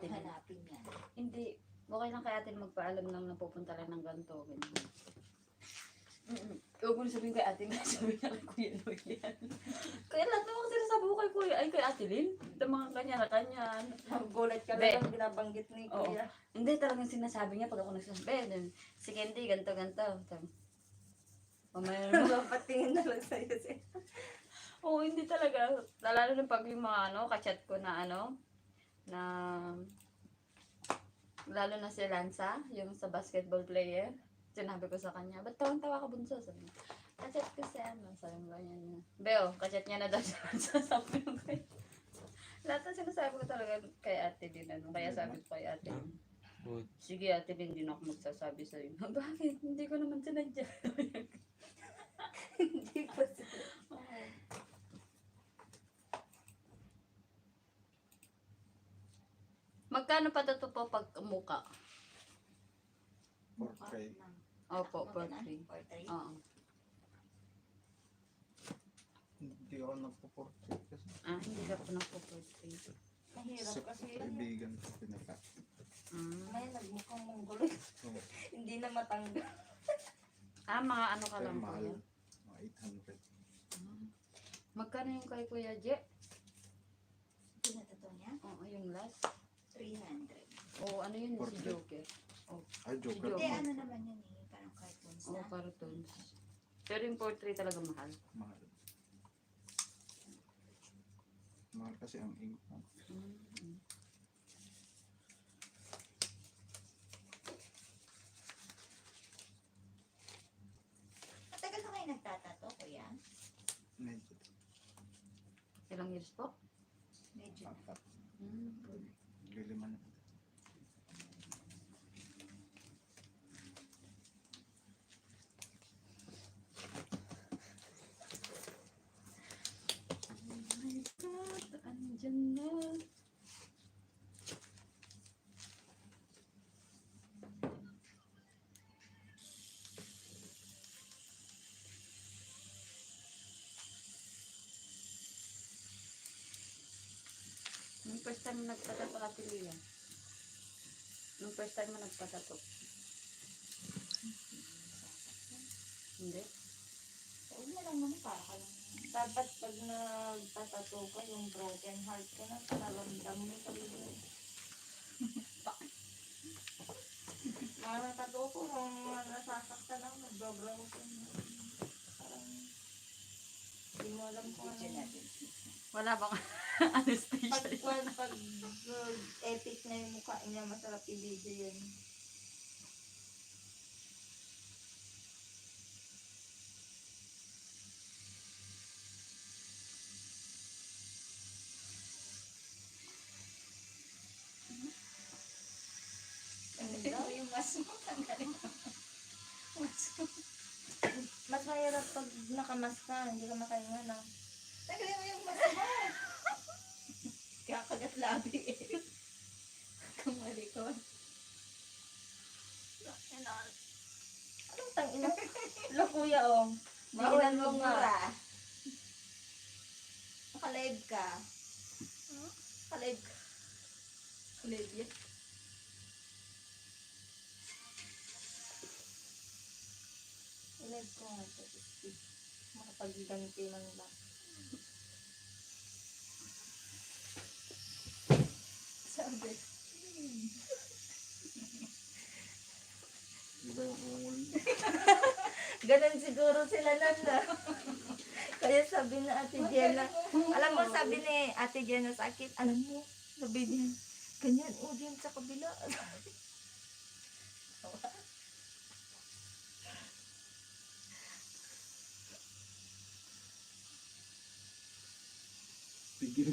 ate. Hanapin niya. Hindi. Okay lang kay ate magpaalam lang na pupunta lang ng ganito. Ganyan. Huwag mo na sabihin kay ate na sabihin niya kay Kuya Noy yan. Kaya lahat naman sinasabi ko kay Kuya ay kay ate Lynn. Ito mga kanya-kanya. Gulat ka Be. lang binabanggit ni Oo. Kuya. Hindi talagang sinasabi niya pag ako nagsasabi. Si Candy, ganito. Mamaya na. Patingin na lang sa'yo siya. Oo, hindi talaga. Lalo na pag yung mga kachat ko na na lalo na si Lanza, yung sa basketball player. Sinabi ko sa kanya, ba't tawang-tawa ka bunso? Sabi niya, kachat ko si sabi mo ganyan niya. Beo, kachat niya na daw si Lanza. Sabi ko kay lahat na sinasabi ko talaga kay ate din. Kaya sabi ko kay ate, sige ate din, hindi na ako magsasabi sa'yo. Bakit? Hindi ko naman sinadya. Hindi ko sila. Magkano pa to po pag muka? Portrait. Opo, per Magkano? free. Portrait? Oo. Hindi ako nagpo-portrait kasi. Hindi ka po nagpo-portrait. Mahirap Sa kasi. kaibigan ko pinaka. May nagmukhang mongoloy. Oo. Hindi na matanggal. Mga ano ka Pero lang po mahal. yan? Mga 800. Magkano yung kay Kuya Je? Pinatato niya? Oo, yung last. 300. Oo, ano yun? Si Portrait. Joker. Ay, joker. Joker. Hindi, ano naman yun eh. Parang cartoons Oo, na. cartoons. Pero yung portrait talaga mahal. Mahal. Mahal kasi ang ink. Matagal na kayo nagtatato, Kuya? Medyo. Ilang years po? Medyo. Apat. Lilima na. Oh my God, andyan na. Nung first time mo nagpatato, Ate Lia? Nung first time mo nagpatato? Hindi? Huwag na lang naman para ka lang. Dapat pag nagtatato ka, yung broken heart ka na, pararamdam mo sa video. Mga natato ko, mga nasasaktan lang, nag-broken. Parang, hindi mo alam kung ano. Wala bang anesthesia? Pag epic na yung mukha niya, masarap i-video yun. Ano yung mas mo? Mas mahirap pag nakamas ka, hindi ka makahinga na. Tagalin mo yung mas mo! Kakagat labi eh. Kumalikot. Anong tangina? Lo kuya oh. Bawal mo nga. Nakalive ka. Nakalive ka. Nakalive yan. Nakalive ko nga ito. Makapag-ganti man lang. Sabi. Iba yung ungol. Ganun siguro sila nun na. Kaya sabi na Ate Jenna, alam mo sabi ni Ate Jenna sa akin, alam mo, sabi niya, ganyan, dyan sa kabila. Pigil.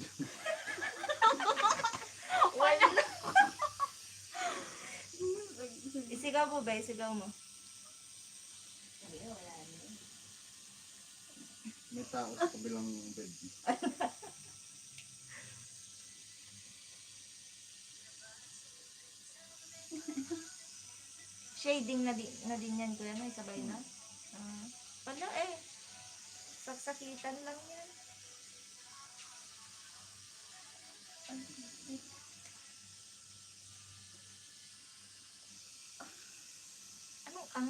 Wala na. Isigaw mo ba? Isigaw mo. Wala na. May tao sa kabilang bed. Shading na din yan kuya, no? Sabay na. Wala eh. Saksakitan lang yan. Ang...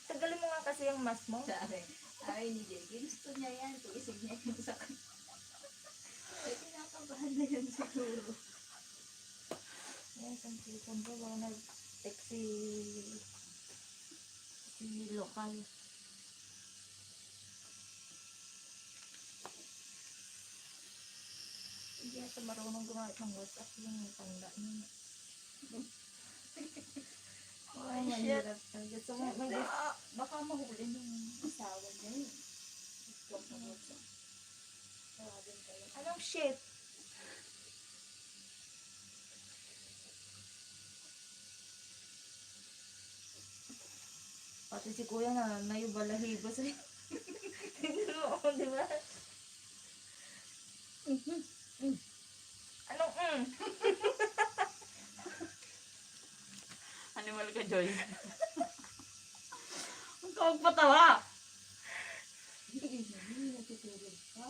Tagalin mo nga kasi yung mask mo. Sabi ni JJ, gusto niya yan. Tuisig niya yung sa kanya. Ay, kinakabahan na yan siguro. Yes, ang cellphone ko. Baka nag-text si lokal. Hindi ata marunong gumamit ng WhatsApp yung tanda niya. Ay, mahirap na. Gusto mo, Baka mahuli ng asawa niya yun. Huwag na huwag siya. Tawagin kayo. anong shit? Pati si kuya na nayubalahibo sa'yo. Tingnan mo ako, di ba? Anong Animal ka, Joy. Huwag ka magpatawa. Hindi, natutulog ka.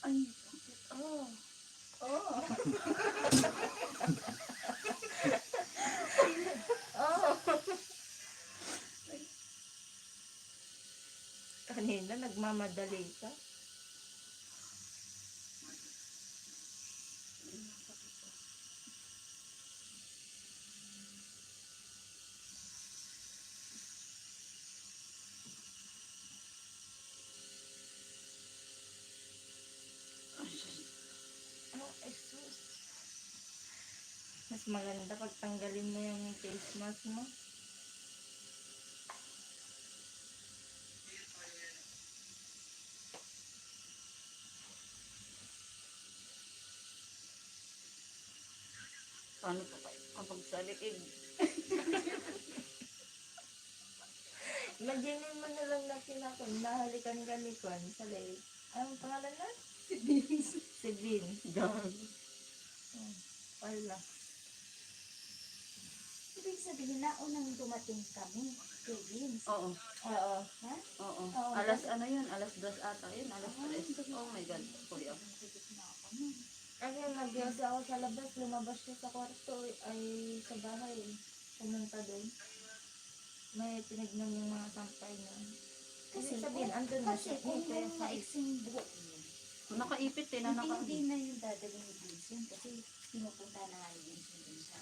Ay, bakit? Oh. Oh. Oh. Kanina nagmamadali ka. Oh, Jesus. Mas maganda pag tanggalin mo yung face mask mo. Paano pa kayo kapag sa liig? Imagine mo na lang na nahalikan ka ni Kwan sa leg. Anong pangalan na? Si Vince. Si Vin. Gag. Wala. Ibig sabihin na unang dumating kami kay Vince. Oo. Oo. Ha? Oo. Oo. Alas ano yun? Alas 2 ata yun. Alas 3. Oh my God. Kuya. Nagugutom na ako nun. Ano yung nag-iasa ako sa labas, lumabas siya sa kwarto, ay sa bahay. Pumunta doon. May tinignan yung mga sampay na. Kasi sabihin, andun na Kasi siya. kung Kaya yung sa maiksing buhok niya, Nakaipit eh. Na hindi na yung dadalhin ni Vince yun kasi pinupunta na nga ni Vince yun dun sa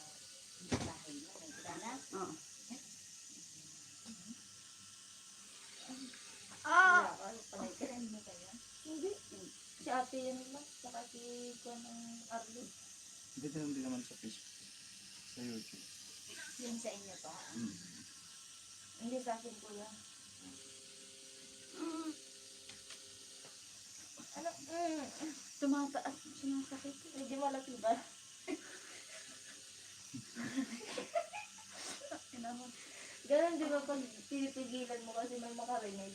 bahay niya. Nagkita na. Oo. Ah! Panay friend mo kayo. Hindi. Si ate yan lang. Saka si Kwan ng Arlo. Hindi din naman sa Facebook. Sa YouTube. Yung sa inyo to. Hmm. Hindi sa akin kuya. Ano? Tumataas. Sumasakit. Medyo malaki ba? Inaman. Ganun di ba pag pinipigilan mo kasi may makarinig?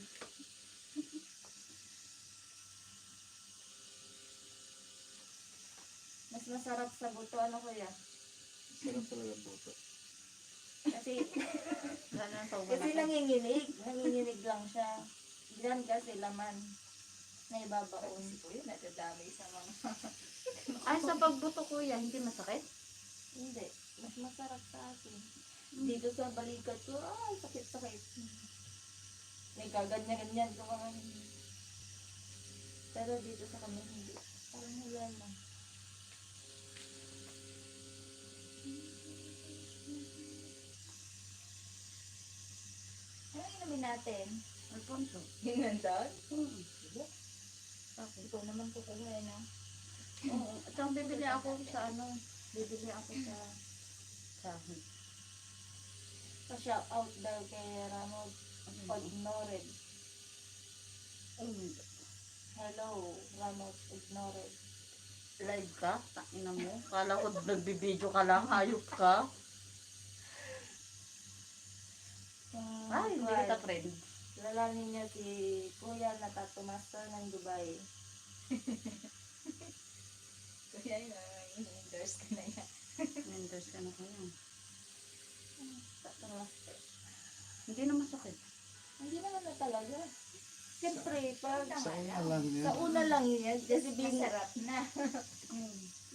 Mas masarap sa buto, ano kuya? Sarap talaga boto. Kasi, Wala na sa kasi nanginginig lang siya. Diyan kasi laman na ibabaon. Si Kuya nadadamay sa mga Ay, sa pagbuto kuya, hindi masakit? Hindi, mas masarap sa akin. Dito sa balikat ko, ay sakit-sakit. May kaganyan-ganyan ko mga. Pero dito sa kami hindi. Parang wala lang. Ano inumin natin? Alfonso. Yung nandun? Oo. Okay. Ikaw naman po kaya na. Oo. At saka bibili ako sa ano. Bibili ako sa sahod. Pa-shout out daw kay Ramo Ignored. Oh my God. Hello, Ramos Ignored. Live ka? Tangina mo. Kala ko nagbibideo ka lang. Hayop ka. Ay, hindi kita friend. Lalani niya si Kuya na tattoo master ng Dubai. Kuya yun, i-endorse ka na yan. Mentors ka na kanya. Tattoo master. Hindi na masakit. Hindi naman na talaga. Siyempre, pag Sa una lang yan. sa una lang yan, kasi being, Masarap na.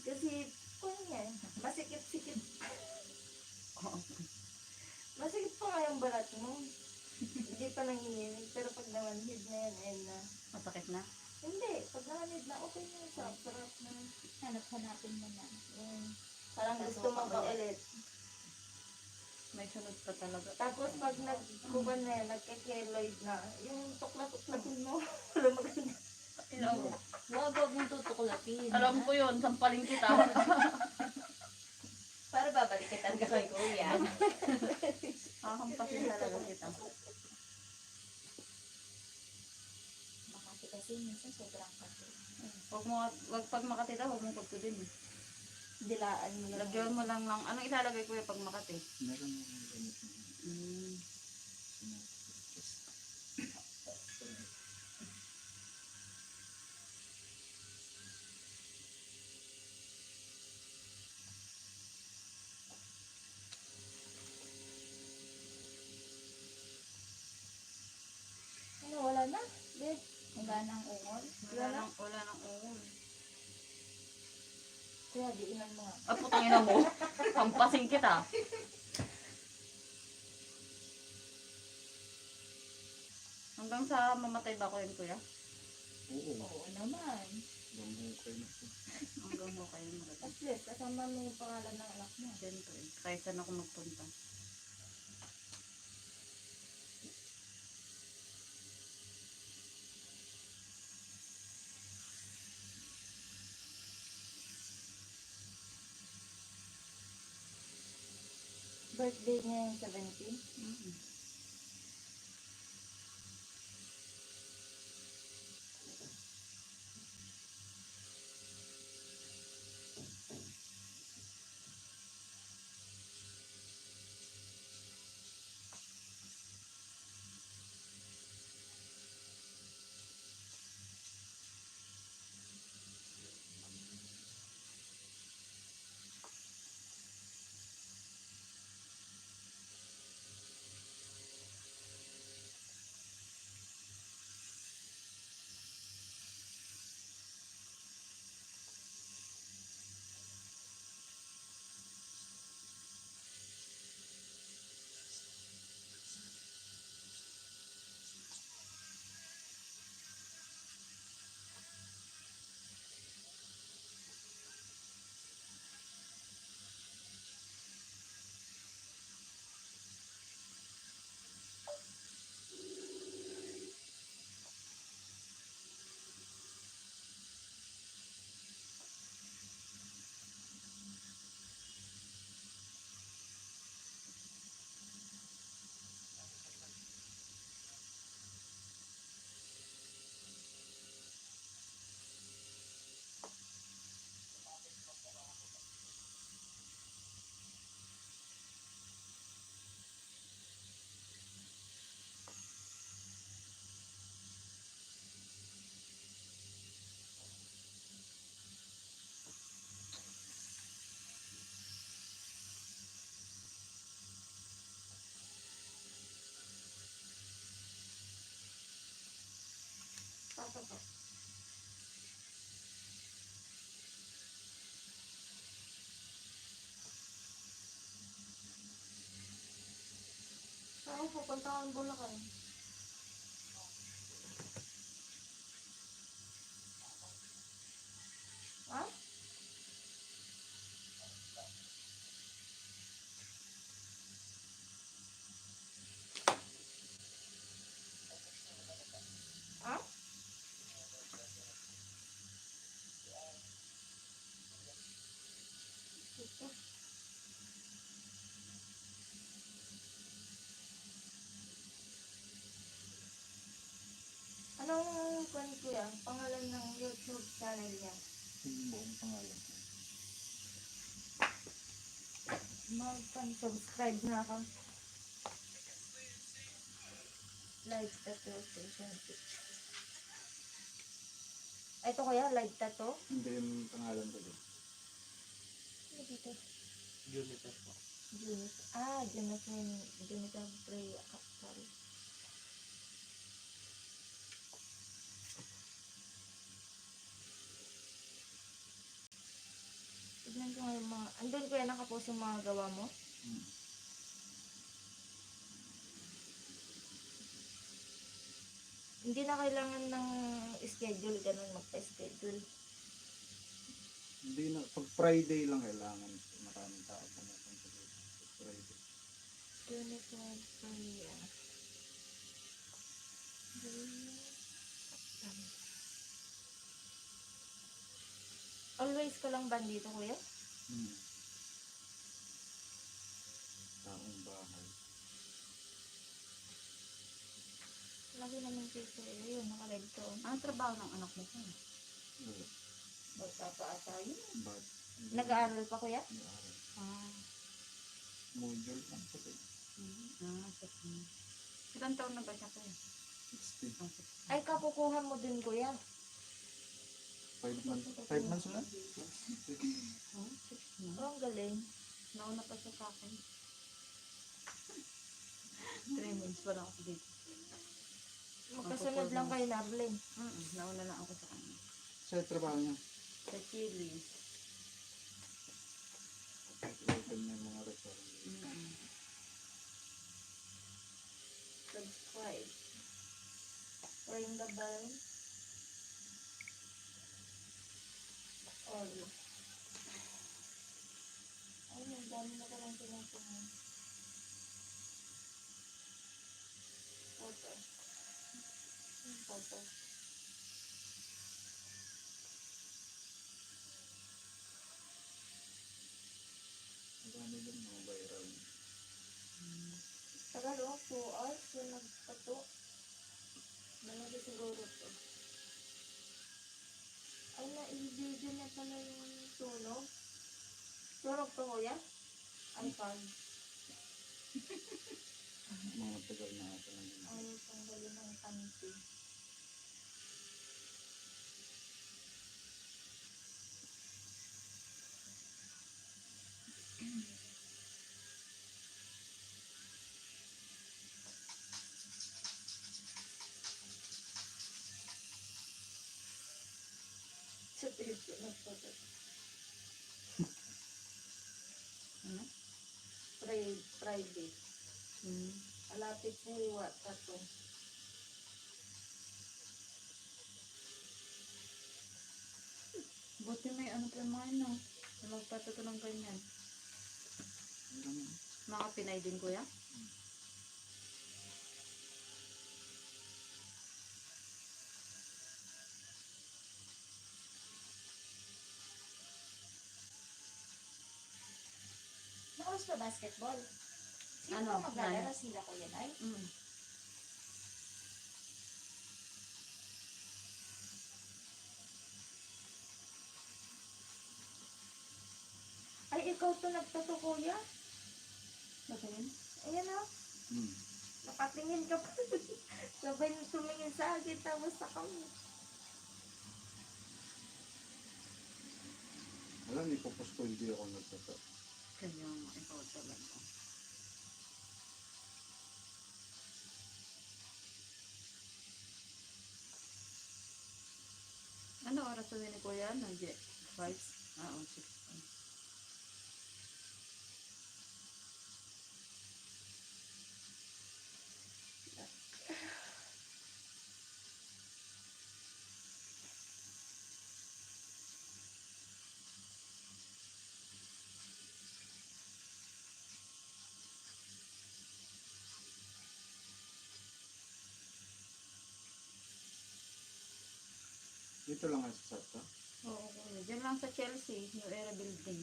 Kasi, kung yan, masikip-sikip. Masikip pa nga yung balat mo. Hindi pa nanginginig. Pero pag namanhid na yan, ayun na. Masakit na. Hindi, pag namanhid na, okay na yun. Sarap na. Hanap-hanapin mo na. Parang gusto mo pa ulit. May sunod pa talaga. Tapos pag nagkuban na yan, nagke-keloid na, yung tukla-tuklatin mo, wala maganda. Huwag mong tutuklapin. Alam ko yun, sampaling kita. Para babalikitan ka kay kuya. Kakampasin talaga kita. Makati kasi minsan sobrang kasi. Wag pag makatita, huwag mong pagkudin. Dilaan mo lang. Lagyan mo lang ng, anong ilalagay ko yung pag makati? Meron akong gamit na Ano, wala na? Babe, Wala nang ungol. Wala nang ungol. kaya diinan mo nga. Ah, putang ina mo. Pampasing kita. Hanggang sa mamatay ba ko yun, kuya? Oo. Oo naman. Bangukay na po. Hanggang mo kayo mamatay. At least, kasama mo yung pangalan ng anak mo. Siyempre, kahit saan ako magpunta. Birthday niya yung 17. Mm. Pasok ko. Saan pupunta ang Bulacan? Ha? Ha? Ito. Anong kwan ko yan? Pangalan ng YouTube channel niya? Yung buong pangalan. Mag-subscribe na ako. Live Tattoo Station 6. Ito kuya, live tattoo? Hindi yung pangalan ko din. Ano dito? Juniper po. Juniper Bray. Sorry. yung mga, andun kuya nakapost yung mga gawa mo? Hmm. Hindi na kailangan ng schedule, ganun, magpa-schedule. Hindi na, pag Friday lang kailangan maraming tao pumupunta dito. Pag Friday. 25 kaya. Always ka lang ba dito, kuya? Hmm. Taong bahay. Lagi naman kayo yun, naka-live to. Anong trabaho ng anak mo ko? Wala. Basta pa ata yun. But, Nag-aaral pa, kuya? nag-aaral. Ah. Module lang kasi. Sige. Ilang taon na ba siya ko? 60. Ay, kakukuha mo din, kuya. 5 months. 5 months na? Oh, 6 na. Oh, ang galing. Nauna pa siya sa akin. 3 months pa lang ako dito. Magkasunod lang kayo na, Arlene. Nauna lang ako sa kanya. Sa trabaho niya. Sa Chile. Open niya yung mga restaurant. Subscribe. Ring the bell. All. Ay, ang dami na palang tinatungan. Photo. Photo. Ang dami din mga viral. Tagal o, 2 hours yung nagpato. Malagi siguro to. Ay, na-video na pala yung sunog. Sunog to, kuya? iPad. Mga tagal na ako lang yun. Ay, tanggalin ng panty. Sa TV nagpato. Ano? Friday. Alapit na iwa, tato. Buti may ano pa mga ano. Magpatuto ng ganyan. Ang dami. Mga Pinay din kuya? Naos pa basketball. Sino Ano, ba maglalaro? Nay? Sila ko yan ay? Ay, ikaw to nagtato, kuya? Bakit? Ayan o. Hmm. Nakatingin ka pa. Sabay nang tumingin sa akin, tapos sa kami. Alam, ipopos ko hindi ako nagtata. Kaya ikaw talaga. Ano oras uwi ni kuya? Nandiyan? 5? Ah, 6. Dito lang ang sasata. Oo, kuya. Diyan lang sa Chelsea, New Era Building.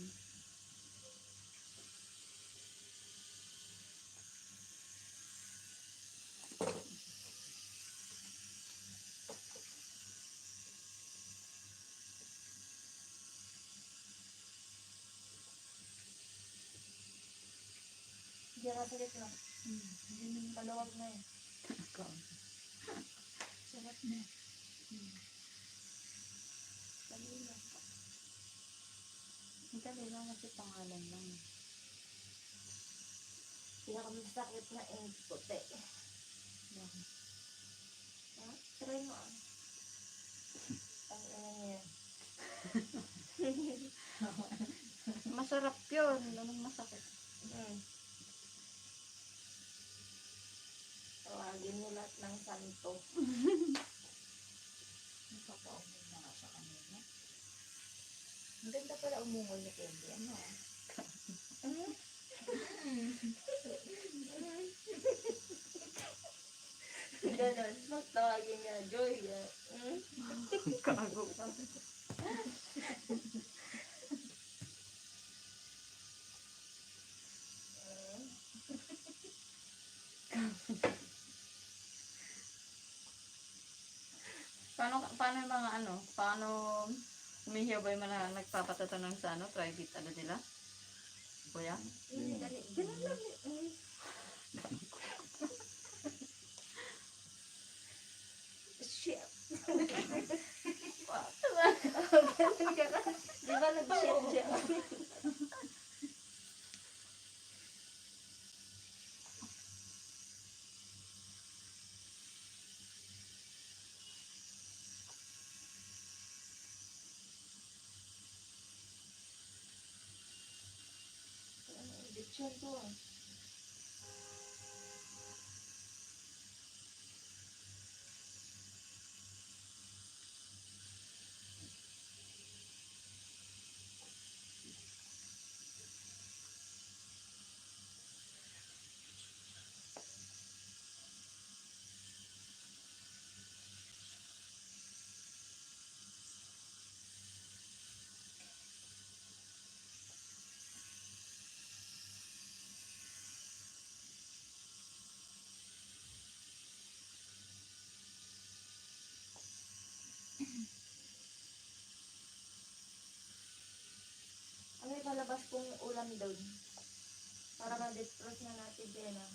Diyan ka sakit lang. Maluwag na eh. Ikaw. Sarap na. Dali lang. Ang dali lang kasi pangalan lang. Pinakamasakit na eh, puti. Bakit? Ha? Try mo ah. Ang ina niya. Masarap yun. Ganun masakit. Hmm. Tawagin mo lahat ng santo. Napapaumin na nga siya kanina. Ang ganda pala umungol ni Candy. Ano ah? Ganon. Tawagin niya, Joy. Kago ka. Paano yung mga ano? Paano umihiyaw ba yung mga nagpapatatanong sa ano? Private ano nila? Kuya? Hindi, dali. Ganon lang. Shit. Ganon ka ka. Di ba nag-shit siya? Bitchan to. Ano yung palabas kong ulam doon? Para ma-distress na natin din ah.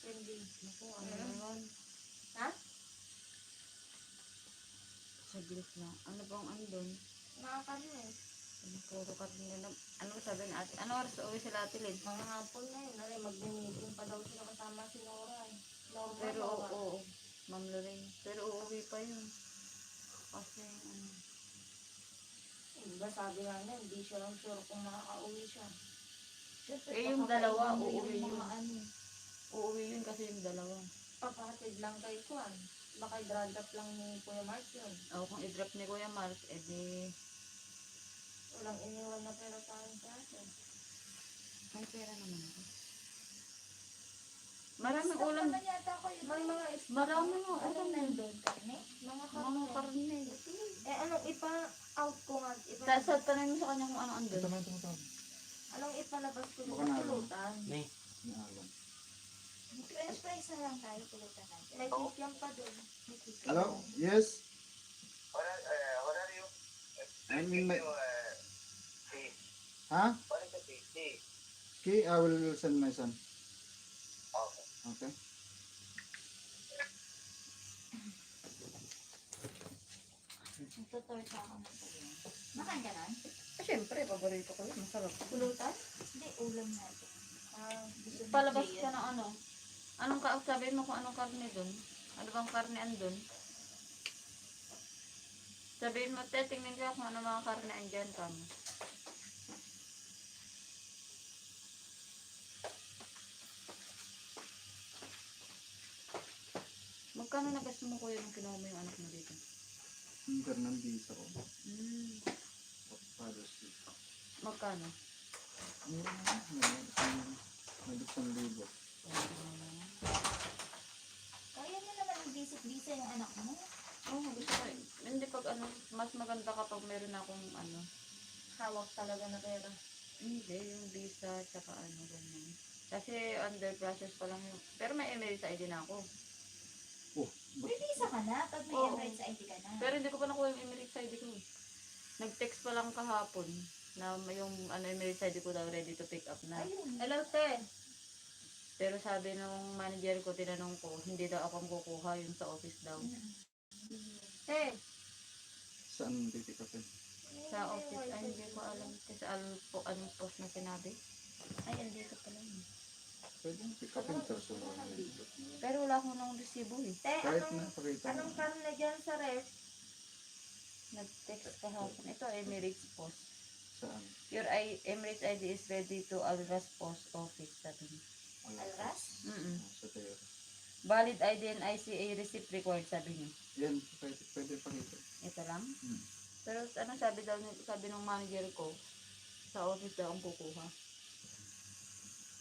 Hindi. Naku, ano naman? Ha? Saglit na. Ano bang ano doon? Nakakamiss. Ano, puro karne na. Ano sabi ni ate? Ano oras uwi sila ate Lid? Mga hapon na yun. Aray, mag-meeting pa daw sila kasama si Nora eh. Norma, Pero Nora. oo. Ma'am Lorraine. Pero uuwi pa yun. Kasi ano. Diba sabi nga niya, hindi siya lang sure kung makaka-uwi siya. Siyempre, Eh, yung baka dalawa, kainin mo uuwi yung yun. mga ano. Uuwi yun kasi yung dalawa. Papakatid lang kay Kwan. Baka i-drag up lang ni Kuya Mark yun. O kung i-drop ni Kuya Mark, edi Walang iniwan na pera sa akin sa atin. may pera naman ako. Maraming Stop ulam. naman yata ko yun. May mga Marami nga Anong ulam. nandun? Karne? mga Mga karne. Eh, anong ipa-out ko nga? Sa tanong mo sa kanya kung ano andun. Ito man ito. Anong ipalabas ko Baka sa na- pulutan? Naalam. French fries na lang tayo. Pulutan natin. May kikiam pa doon. May chicken. Hello? Yes? What are you? I'm in my... See, Ha? what is the see? Okay, I will send my son. Okay. Okay? Nagtutorcha ako ng tayo. Makain ka na? Siyempre, paborito ko yun. Masarap. Pulutan? Hindi, ulam natin. Gusto ni Palabas Jay ka yan. ng ano. Anong sabihin mo kung anong karne dun? Ano bang karne andun? Sabihin mo, te, tingnan ka kung ano mga karne andyan ka mo. Magkano na gusto mo kuya nung kinuha mo yung anak mo dito? Yung karnang bisa ko. Hmm. Palos dito. Magkano? May 1,000. Kaya niya naman yung basic-bisa yung anak mo. Oo, gusto ko. Hindi pag ano, mas maganda kapag meron akong ano. Hawak talaga na pera. Hindi, yung visa, tsaka ano, ganyan. Kasi under process pa lang yung... Pero may Emirates ID na ako. Oh, May visa ka na pag may Oo. Emirates ID ka na. Pero hindi ko pa nakuha yung Emirates ID ko. Nag-text pa lang kahapon na yung ano, Emirates ID ko daw ready to pick up na. Ayun. Hello, te. Pero sabi nung manager ko, tinanong ko, hindi daw ako kukuha yung sa office daw. Te. saan titikapin? Sa office, ay hindi ko alam. Kasi alam po anong post na sinabi. Ay, andito pala yun. Pwede mo tikapin personal. Pero wala akong nang resibo eh. Te, Kahit na, pakita mo. anong karne dyan sa ref? Nag-text kahapon. Ito, Emirates post. Saan? Your Emirates ID is ready to Alras Post Office. Sabi niya. Alras? Mm-mm. Sa tayo. Valid ID and ICA receipt required, sabi niya. Yan, pwede pakita. Ito lang. Hmm. Pero ano sabi daw, sabi ng manager ko, sa office daw ang kukuha.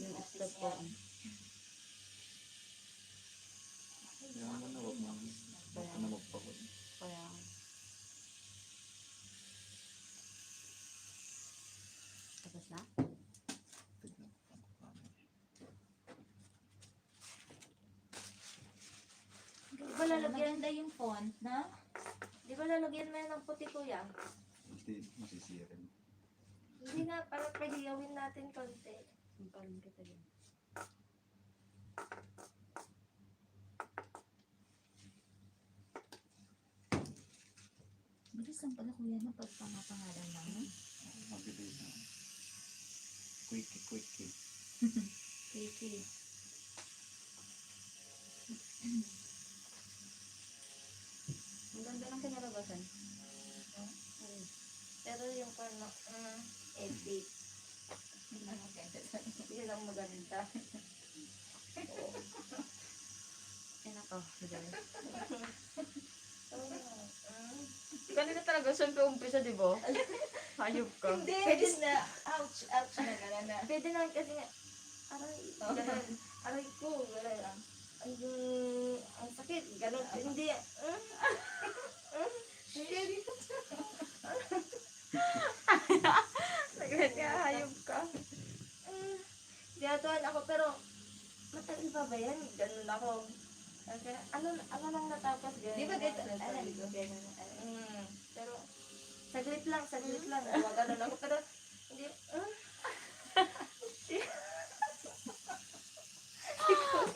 Yung Office staff ko. niya. Yan mo na, wag mo na magpagod. Kaya, tapos na? Tignan ko paano. Di ba lalagyan, Maganda yung font, na? di ba lalagyan mo yan ng puti, kuya? Hindi masisirin. Hindi nga, para pagigawin natin konti. Ang paling kita yun. Bilis lang pala kuya na pagpangapangalan namin. Mabilis na. Quickie. Kiki. Ang ganda ng kinalabasan. Pero yung parang, edit. Hindi na maganda sa Hindi lang maganda. Yan ako. Madali. Mm. Kanina talaga saan ka umpisa, di ba? Hayop ka. Hindi, Pwede na, ouch na gano'n na. pwede naman kasi nga, aray, ganun. Aray ko, ganun lang. Ang sakit, ganun. Hindi, Saglit ka, hayop ka. Tinatuan ako, pero matagal pa ba yan? Ganun ako. Ano lang natapos, ganun. Di ba dito, Ang alam sabi ko, ko. gano'n. Pero, saglit lang. Gumagano ako, pero, hindi,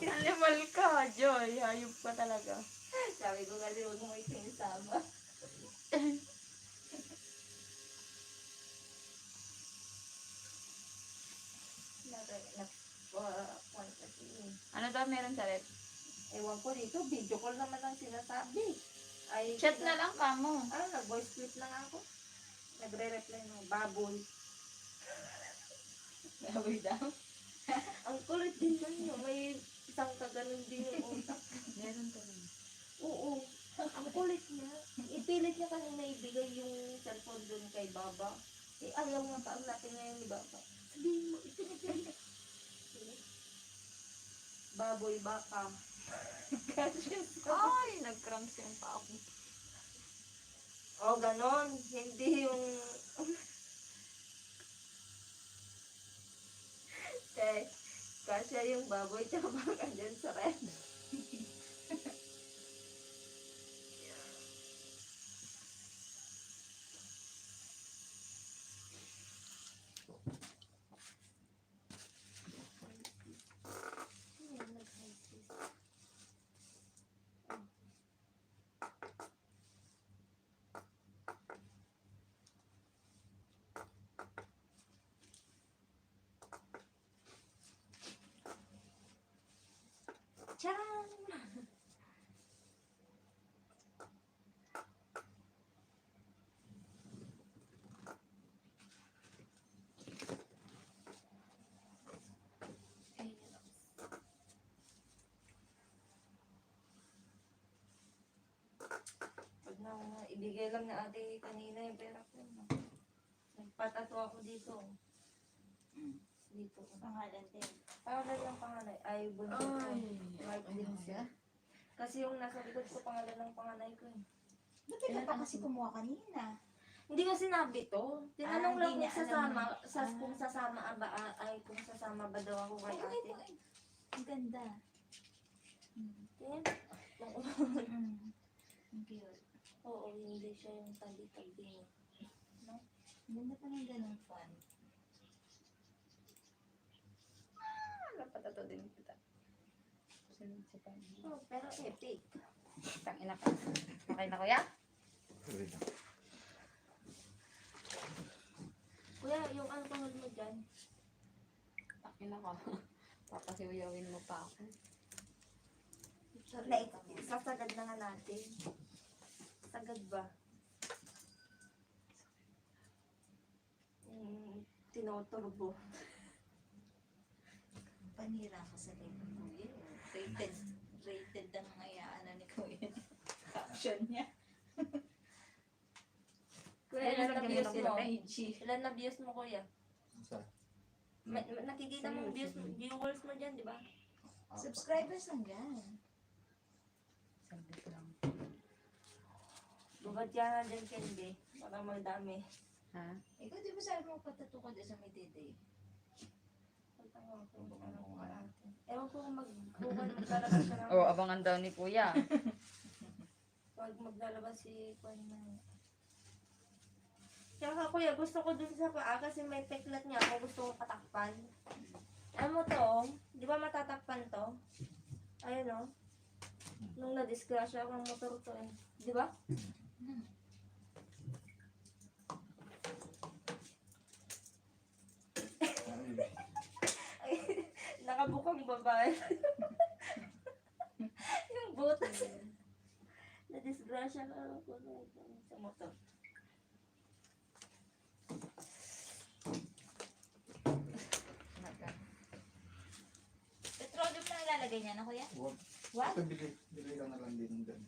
Animal ka, Joy. Hayop ka talaga. sabi ko kasi huwag mo ikinisama. Nag-point kasi. Ano daw meron sa rep? Ewan ko dito, video call naman ang sinasabi. Ay, Chat na lang ka mo. Nag-voice clip na nga ako. Nagre-reply ng baboy. Baboy daw. Ang kulit din nun yun. May isang kaganon din yung utak. Meron talaga. Oo. Ang kulit niya. Ipilit niya kanina ibigay yung cellphone dun kay Baba. Eh, ayaw nga pa ang natin ngayon ni Baba. Sabihin mo, ipinipilit. Baboy baka. Ay, nag-cramps yung pa ako. O, ganon. Hindi yung... Kasya yung baboy tsaka baka dyan sa red. Charan! Pag na ibigay lang na ate kanina yung pera ko. Nagpatato ako dito. Dito. Pangalan din. Pangalan ng panganay. Ay, bunso ko. Mark din siya. Kasi yung nasa likod ko, pangalan ng panganay ko eh. Ba't ikaw pa kasi kumuha kanina? Hindi ko sinabi to. Tinanong Ah, lang hindi kung niya alam sasama, na- kung sasama ba, kung sasama ba daw ako kay ate. Ang ganda. Tingin. Ang cute. Oo, hindi siya yung tabi-tabi. Ang ganda pa ng ganong fun. Napatato din kita. Sunod si Pani. Oh, pero epic. Tangina ka. Okay na, kuya? Wait lang. Kuya, yung alcohol mo dyan. Tangina ka. Papasiwiyawin mo pa ako. Sasagad na nga natin. Sagad ba? turbo. Panira ka sa live ng Kuya. Rated. Rated ang ano ni Kuya. Caption niya. Kuya, ilan na views mo? PG. Ilan na views mo, kuya? Sa Nakikita mo viewers mo dyan, di ba? Subscribers lang yan. Saglit lang. Bubad ka na dyan, Candy. Para magdami. Ha? Ikaw di ba sabi mo patato ko dyan sa may dede? Ewan ko kung maglalabas siya ng... Oh, abangan daw ni Kuya. Pag maglalabas si Kwan na... Tsaka kuya, gusto ko dun sa paa kasi may peklat niya ako. Gusto kong patakpan. Ano mo to? Di ba matatakpan to? Ayun o. Nung na-disgrasya ako ng motor to eh. Di ba? Ay, nakabukang babae. Yung butas. Na-disgrasya ka ako sa motor. Petroleum na ilalagay niya na kuya? Wag. What? Ito bili ka na lang din dyan.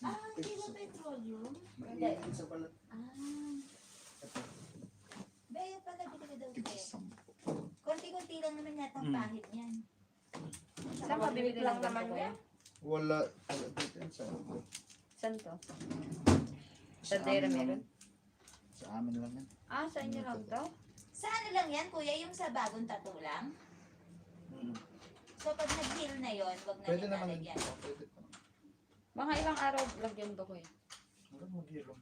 Ah, hindi ba petroleum? Maliit sa balat. Ah. Ito. Baya pala bili ka daw Tigis kuya. 10. Konti-konti lang naman yata ang Hmm. pahit niyan. Saan ka bibili ng ganito, Kuya? Wala dito yan sa Saan to? Sa Dera amin meron? lang. Sa amin lang yan. Ah, sa inyo lang to? Sa ano lang yan kuya? Yung sa bagong tattoo lang? Mm. So pag nag-heal na yon, wag na Pwede niya naman. lalagyan. Pwede pa. Mga ilang araw lagyan to, Kuya? Wala mo giro.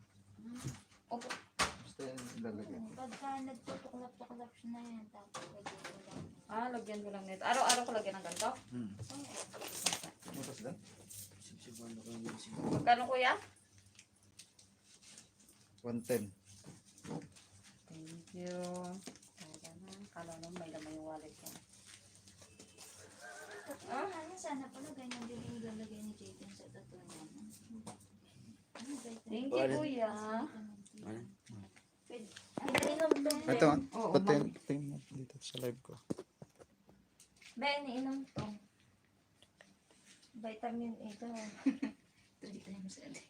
Opo. Basta yan ilalagay. Pagka nagtutuklap-tuklap siya na yan, tapos lagyan ko lang. Ah, lagyan ko lang nito. Araw-araw ko lagyan ng ganito? Hmm. Mutas lang? Magkano, Kuya? 110. Thank you. Tara na. Kala nung may laman yung wallet ko. Ano, sana pala ganyan din yung lalagay ni Jaden sa tattoo niya. Ano ba ito? Thank you, Kuya. Iniinom to. Ito, Oo, pati tingnan dito sa live ko. Ba, iniinom to. Vitamin A to. 3 times a day.